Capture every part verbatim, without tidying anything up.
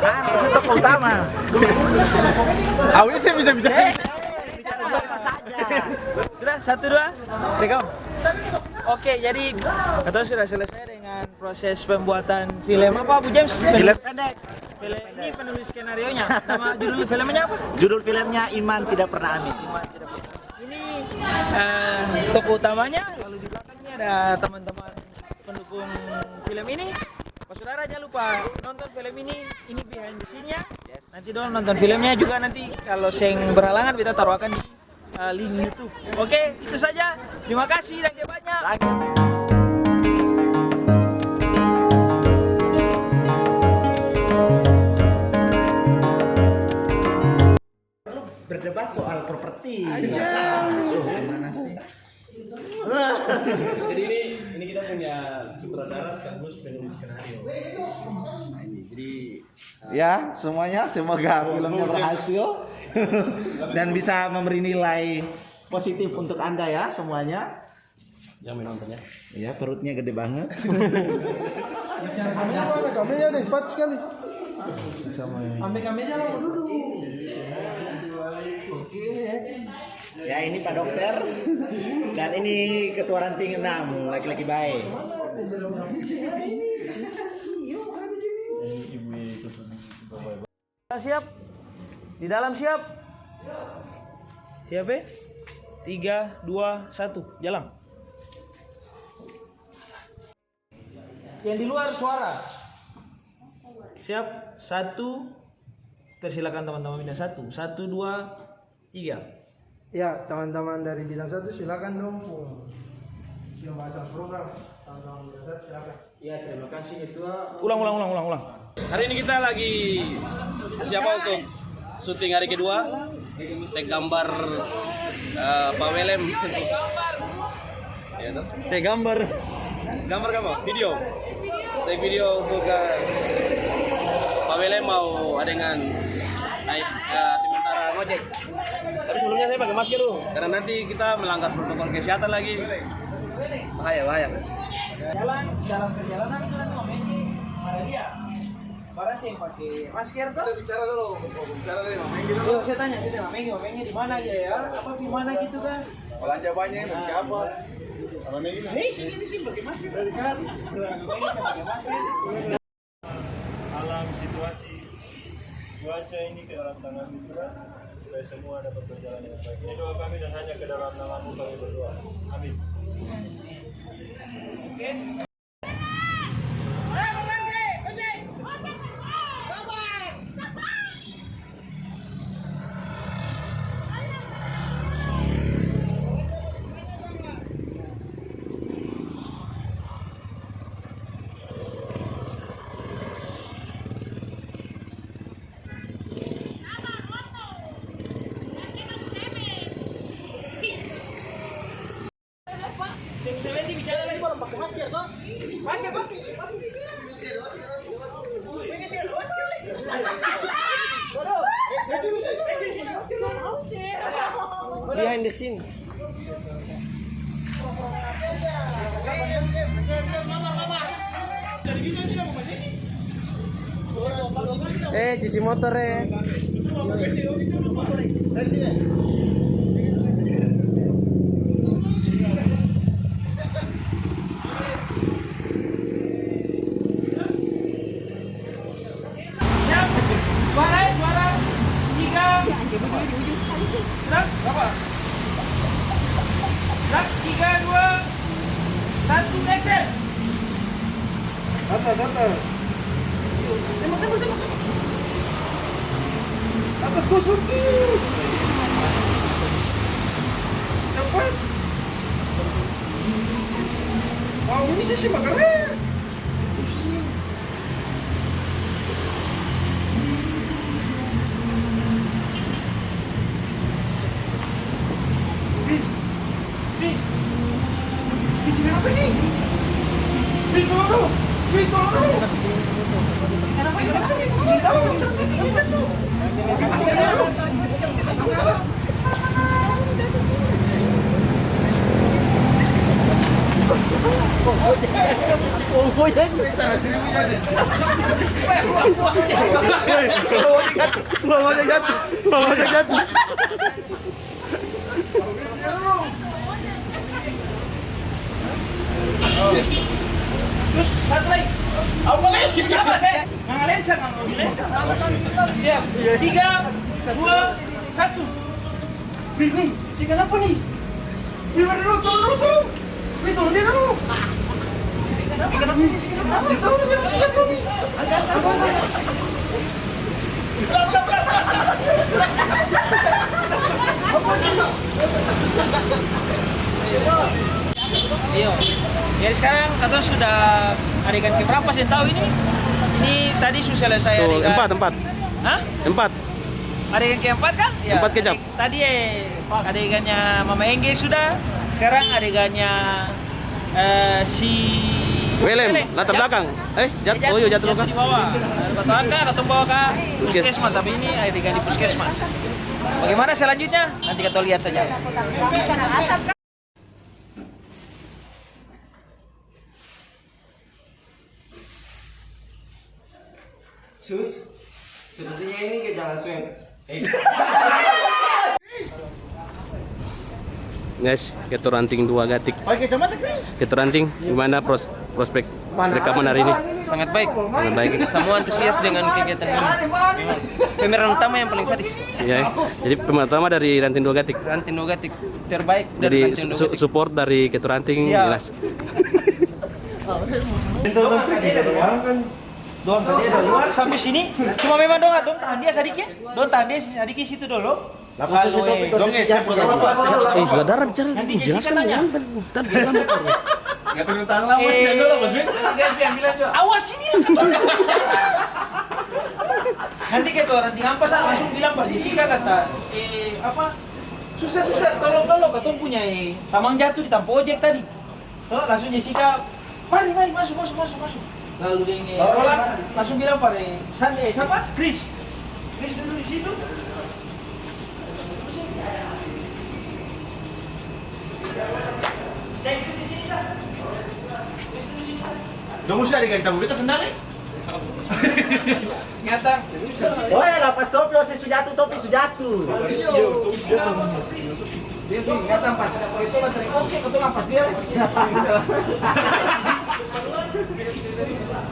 Ah, maksud tokoh utama. Awalnya saya bisa bicara. Eh, bicara apa saja. Sudah, satu, dua, rekam. Oke, jadi katong sudah selesai dengan proses pembuatan film apa, Bu James? Film pendek. Film, ini penulis skenarionya. Nama judul filmnya apa? Judul filmnya Iman Tidak Pernah Amin. Iman Tidak Pernah. Ini, eh, tokoh utamanya, lalu di belakangnya ada teman-teman pendukung film ini. Basudara, jangan lupa nonton film ini. Ini behind the scene-nya. Yes. Nanti dong nonton filmnya juga nanti. Kalau seng berhalangan, beta taruh akan di, eh, link YouTube. Oke, itu saja. Terima kasih dan banyak. Berdebat soal properti. Aduh, gimana sih? Jadi ini, ini kita punya sutradara sekaligus penulis skenario. Nah, ini, jadi, uh, ya, semuanya, semoga filmnya berhasil dan bisa memberi nilai positif untuk Anda ya semuanya. Yang menonton ya. Iya, perutnya gede banget. Ambil apa? Ambil kameja deh, sepatu sekali. Ambil kameja lah, duduk. Ya, ini Pak Dokter. Dan ini Ketua Ranting enam, laki-laki baik. Siap? Di dalam siap? Siap, eh? Tiga, dua, satu, jalan. Yang di luar suara. Siap? Satu. Persilakan teman-teman pindah. Satu. Satu, dua, tiga. Ya, teman-teman dari bidang satu silakan dong pung pembahasan program. Teman-teman bidang satu silakan. Ya, terima kasih, Ketua. Ulang, ulang, ulang, ulang, ulang. Hari ini kita lagi siapa untuk syuting hari kedua? Take gambar, eh, Pak Welem. Ya, toh? Take gambar. Gambar apa? Video. Take video untuk, eh, Pak Welem mau adengan naik, eh, sementara ngojek. Tapi sebelumnya saya pakai masker dulu, karena nanti kita melanggar protokol kesehatan lagi. Bahaya, bahaya. Jalan, dalam perjalanan itu nanti mamaeng ada dia. Barang seng pake masker to? Kita bicara dulu, bicara deh, mamaeng gitu. Yo, saya tanya, saya tanya, mamaeng, mamaeng di mana dia ya? Apa di mana gitu kan? Belanja banyak, beli apa? Mamaeng gitu. Hei, sini, sini, pakai masker. Mamaeng seng pake masker. Alam situasi cuaca ini ke dalam tangan Tuhan, supaya semua dapat berjalan dengan baik. Ini doa kami dan hanya ke dalam nama-Mu kami berdoa. Amin. Behind the scene. Eh, cuci motor, eh. Suara, eh, suara. Tiga. Gerak. Gerak. Tiga, dua, satu, action. Atas, atas. Tembak, tembak, tembak, tembak. Atas kosong. Cepat. Wow, ini sih, sih, bakar, eh. Bawahnya jatuh, bawahnya jatuh, bawahnya jatuh. Terus satu lagi. Apa lagi? Siapa, saya? Nggak lensa, nggak mau lensa. Siap. Tiga, dua, satu. Wih, wih, si kenapa nih? Wih, wih, dulu, turun, turun, turun. Wih, turun dia dulu. Kenapa nih? Kenapa nih? Turun, dia masih jatuh nih. Iyo. Jadi sekarang katong sudah adegan keberapa seng tau ini. Ini tadi su selesai. Tuh, adegan empat, empat. Hah? Empat. Adegan keempat kah? Ya, empat kejap. Adeg-, tadi, eh, adegannya Mama Engge sudah. Sekarang adegannya, eh, si Welem, Welem. Latar belakang. Eh, jat-, oh iya, jatuh, jatuh di bawah. Lalu katong angka, katong bawa ka puskesmas. Tapi ini adegan di puskesmas. Bagaimana selanjutnya? Nanti katong lihat saja. Sus, sepertinya ini gejala swab. Guys, ketua ranting dua Gatik. Ketua ranting, gimana pros-, prospek rekaman hari ini? Sangat baik. Sangat baik. Semua antusias dengan kegiatan ini. Memang pemeran utama yang paling sadis. Iya, ya. Jadi pemeran utama dari ranting dua Gatik. Ranting dua Gatik. Terbaik dari ranting dua Gatik. Jadi su-, support dari ketua ranting jelas. Siap. Dong tadi ada luar sampe sini, cuma memang dong, dong tahan dia sadiki, dong tahan dia sadiki situ dolo. Lalu, eh, dong, eh, siap, siap. Eh, sudah darah bicara, nanti Jessica jelaskan tanya. Ulang tadi, tadi bilang apa? Nggak turun tangan lama, eh, dia dulu, Mas Bin. Awas sini lah, katong. Nanti ketua ranting ampas langsung bilang par Jessica, kata, eh, apa? Susah, susah, tolong, tolong, katong punya, eh, tamang jatuh di tampa ojek tadi. To, langsung Jessica, "Mari, mari, maso, maso, maso, maso." Lalu deng, eh, Roland langsung bilang par, eh, San-, eh, sapa? Chris. Chris dudu di situ. Chris dudu di sini, San. Chris dudu di sini, San. Dong usah diganti sama beta sandal, eh? Nyata. Oe, lapas topi, ose su jatu, topi su jatu.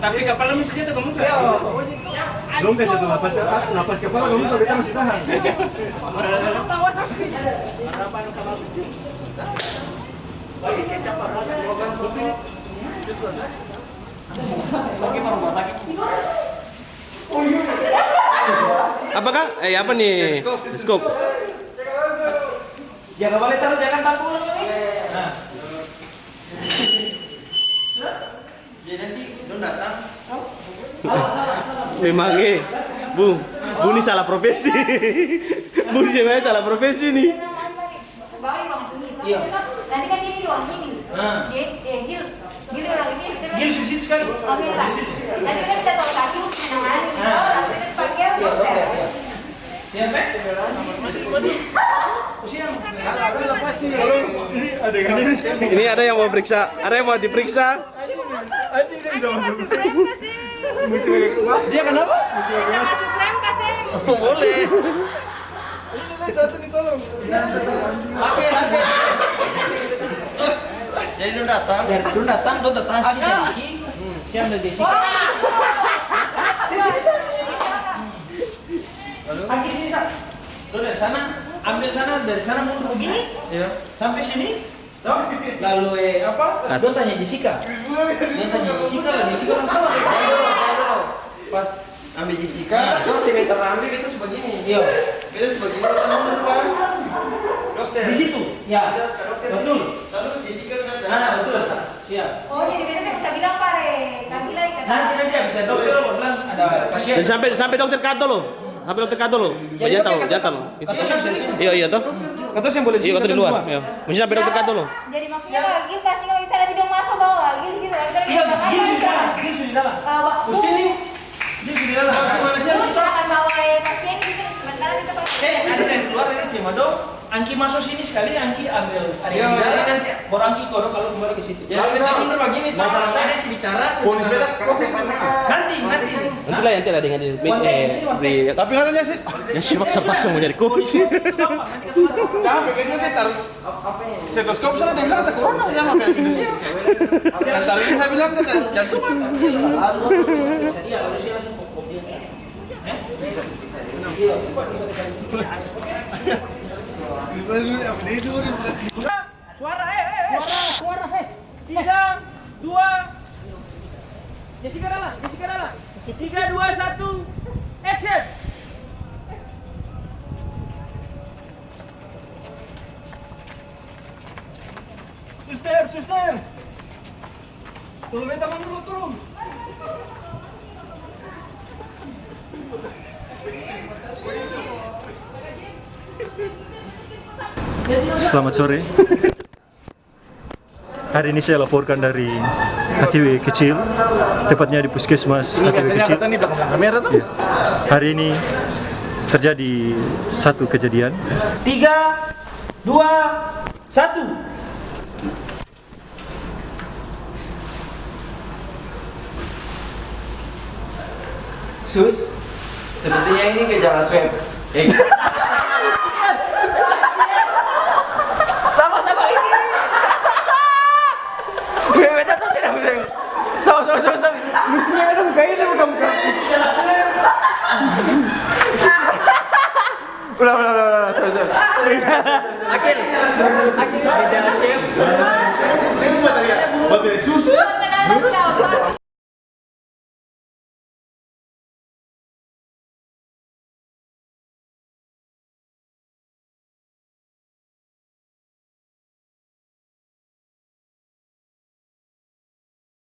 Tapi kapala musti jatuh ke muka. Dong kasi jatuh lapas, lapas kapala ke muka, beta musti tahan. Apakah? Eh, apa nih? Periskop. Jaga bale taru, jangan tampung lagi. Nah. Jadi nanti dong datang. Memang, eh, Bung, Bung ni salah profesi. Bung sebenarnya salah profesi nih. Bawa di ruangan ini. Iya. Nanti kan dia di ruang ini. Ah. Dia, eh, Gil. Gil di ruang ini, kita Gil di situ sekali. Oke lah. Nanti kita bisa tahu kaki mau kemana hari. Ah. Oh, nanti kita pakai poster. Iya, iya. Siap, eh? Siap. Ini ada yang mau periksa, ada yang mau diperiksa. Anjing, saya bisa masuk. Musti pakai masker. Dia kenapa? Musti pakai masker. Boleh. Satu nih, tolong. Pakai, pakai. Jadi dong datang. Dari dong datang, dong datang sini sadiki. Siang dari Jessica. Sini, sini, sini, sini. Lalu? Kaki sini, Sa. Dong dari sana, ambil sana, dari sana mundur begini. Iya. Sampai sini. Toh? Lalu, eh, apa? Dong tanya Jessica. Dong tanya Jessica, lah Jessica langsung. Pas ambil Jessica, terus si meter ambil, beta su bagini. Iya. Beta su bagini, beta mundur, Pak. Dokter. Di situ? Ya. Beta ke dokter sini. Betul. Lalu Jessica ke sana. Ah, betul, Sa. Siap. Oh, jadi beta bisa bilang, Pak, eh, Kak Gila, eh, kata. Nanti, nanti habis dari dokter, mau bilang ada pasien. Jadi sampai, sampai dokter cut dolo. Sampai dokter cut dolo. Jadi jangan tahu, jangan tahu. Katong seng bisa di sini. Iya, iya, toh. Katong seng boleh di sini, katong di luar. Iya. Mesti sampai dokter cut dolo. Jadi maksudnya Pak Gil pasti nggak bisa, nanti dong masuk bawa Pak Gil gitu. Iya, Gil su di dalam, Gil su di dalam. Bawa. Pusing nih. Gil su di dalam. Terus akan bawa, eh, pasien gitu. Sementara kita pasien. Eh, ada yang keluar dari Cimado. Angki maso sini skali, Angki ambel ada yang di dalam, baru Angki kodok kalu kembali ke situ. Jadi kita mundur bagini, masalah saya si bicara, poni sepeda, nanti, nanti. Nanti lah, nanti lah, dengan di, eh, di. Tapi katanya sih, ya, si paksa-paksa mau jadi coach. Itu gampang, nanti kita. Jangan, kayaknya dia taruh stetoskop sana, dia bilang kata corona, ya, apa yang Indonesia? Dan tadi saya bilang kata jantungan. Iya, harusnya langsung kopi. Suara, eh, eh, eh. Suara, suara, eh. Tiga, dua. Jessica dalam, Jessica dalam. Tiga, dua, satu, action. Suster, suster. Tolong beta mundur, tolong. Selamat sore. Hari ini saya laporkan dari H T W Kecil, tepatnya di Puskesmas H T W Kecil. Iya. Hari ini terjadi satu kejadian. Tiga, dua, satu. Sus, sepertinya ini gejala swab. Eh. Sama, sama ini. Beta tahu tidak, Bro. Sama, sama, sama, sama. Mestinya beta buka ini, bukan, bukan. Ulang, ulang, ulang, ulang. Sorry, sorry. Akil. Akil. Gejala swab.